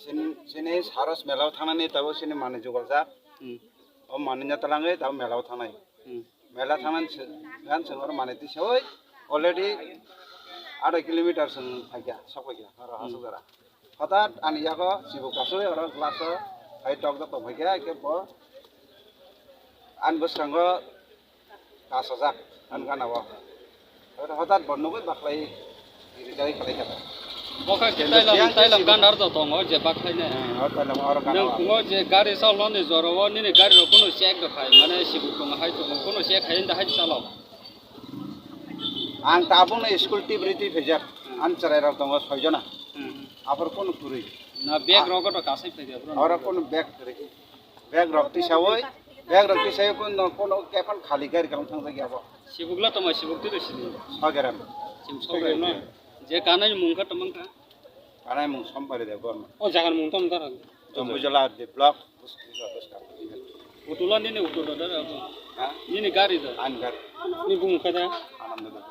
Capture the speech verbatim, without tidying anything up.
Sini, sini Saros mela o thangnani tabuk sini manwi jugaljak. Hmm. O manwi no twlangwi tabuk mela o thangnai. Hmm. Mela thangnani se-, gan chwng oro manwi tisawi already adai kilometer chwng phaikha, sok phaikha, oro Hmm. Hasukjara. Hothat ani yago chibuk kasui oro glass o hai tok jok tong phaikha, khe bo ani bwskango kasajak, ani gana o. Hothat bo nugwi baklai rijai khalai kha. Bo kha khe Tailam, Tailam gandar do tongo je baklai ne. Hmm, o Tailam oro gana o. Nwng phungo je gari chalnani jora o nini gari rok kunu check rw khai, mane sibuk tongo hai tongo, kunu check khai da hai chalok. Ang tabukno school tibri twi phaijak, ani chwrairok tongo soijona. Hmm. Aphuru kunu kwrwi. Na bag rok to kasai phaijak bro. Oro kunu bag kwrwi. Bag rok tisawi, bag rok tisawi kunu, kunu kephang khali gari kang thangjakya bo. Sibukla tongma sibuk twi sini. Sogeram. Sim sogeram. Je kanai mung kha tongmang kha. Kanai mung Sompari Debbarma. O jagan mung tamo dara? Jambujala de block. Utula nini utu dara. Ha? Nini gari da? Ani gari. Ni bung kada? Ananda Debbarma.